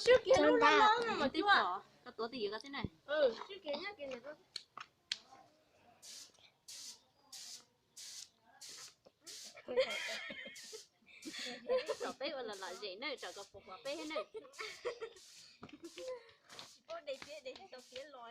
Sib kiag lub loj loj no mas twb pom. Koj tuav twj ywm koj thiab na. Tsom peb ua los lom zem na, tsom kom pom peb thiab na. Tsis paub de thiab de tsis tau tiav los.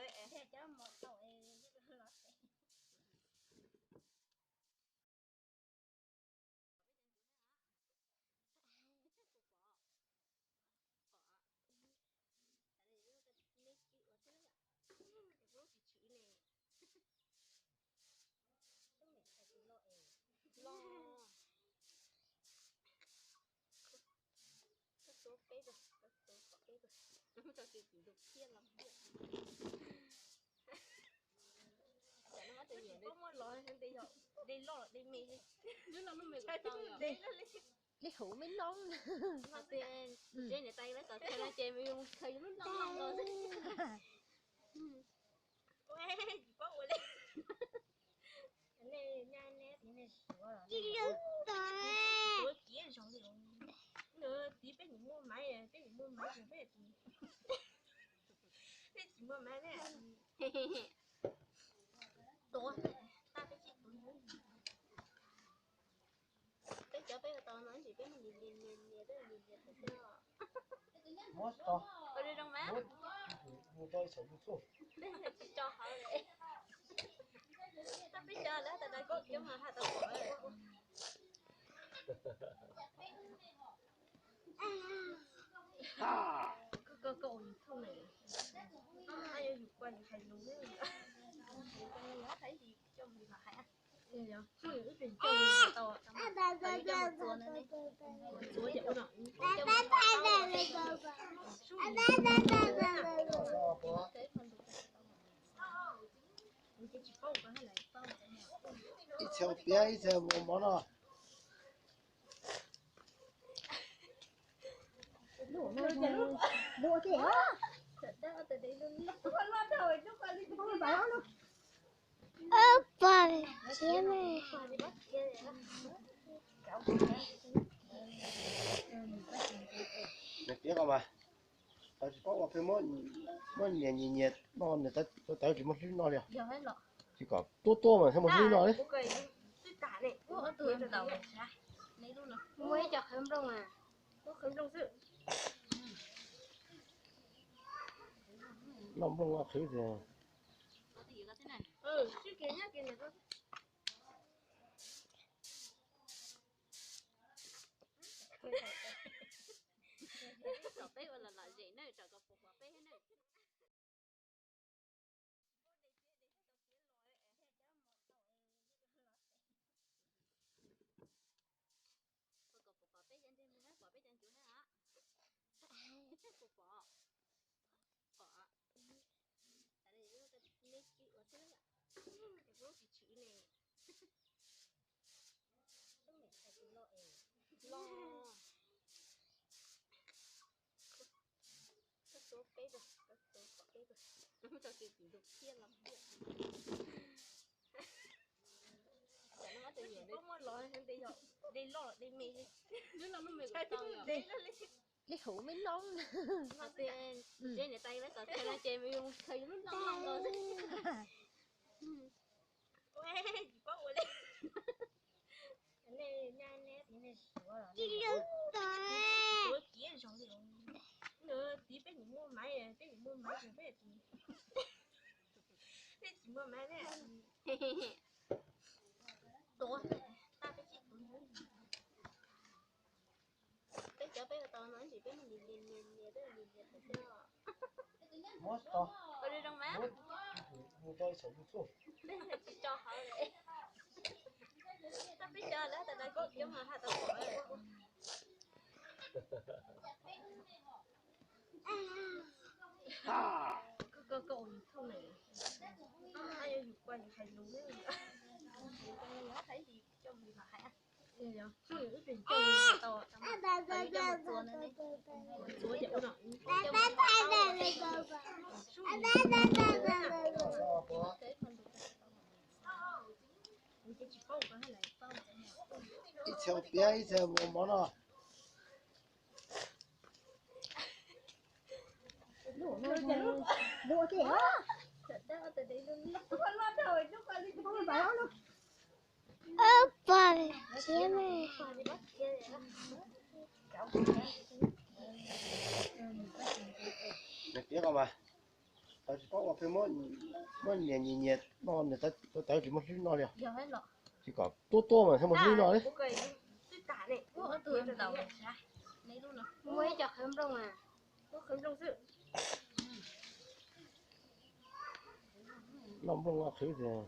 Dej huv me loj. Niam tais tab tom khaws no ces me yuav mus khaws lub loj loj los. Tiv peb nim muaj maiv, peb nim muaj maiv, peb tiv, peb tsis muaj maiv ne. Tuav, tab peb sib tuav. Peb cov peb tau no tsis peb mus lis lis lis lis peb mus lis lis thaum xwb os. Ua zoo mas. Peb tsis tso hauv li. Tab peb cov lawv tas tas koj cov mas haj tau pom. Koj koj koj ua YouTube ne. Yuav yus kua yus hais lus ne. Hais li coj mus hais. Ib txhia piab ib txhia mov no. Ub, pog, siab ne. Nws piav ko mas, tsis paub ua pheej muab nyias nyias nyias no nws tawv tsis muaj hlwb no li. Tsis kom tuab tuab mas thiaj muaj hlwb no li. Noj nplooj noj qhwv tias. Peb ua los lom zem na, tsom kom pom peb thiab na. Pom peb cov ntsej muag na, pom peb cov ncuav na. Pom, pom. Neb ua thiab, lub tsis tshwm ne. Loj. Koj tuav peb, koj tuav peb, koj tuav peb. Tsis paub muab los, de loj de me li. Dej huv me loj. Niam tais tab tom khaws no ces me yuav mus khaws lub loj loj los. Tsis paub ua li. Tuav kiag zoo li, tiv peb nim muaj maiv, peb nim muaj maiv, peb tsis, peb tsis muaj maiv ne. Tuav, tab peb sib tuav. Peb cov peb tau no tsis peb mus lis lis lis lis peb mus lis lis thaum xwb os. Ua zoo mas. Peb tsis tso hauv li. Tab peb cov lawv tas tas koj cov mas haj tau pom. Koj koj koj ua YouTube ne. Yuav yus kua yus hais lus ne. Hais li coj mus hais. Ib txhia piab ib txhia mov no. Ơ, pog, khiav me. Nws piav ko mas, tau tsis paub ua pheej muab nyias nyias nyias no nws tawv tsis muaj hlwb no li. Tsis kom tuab tuab mas thiaj muaj hlwb no li. Noj nplooj noj qhwv tias.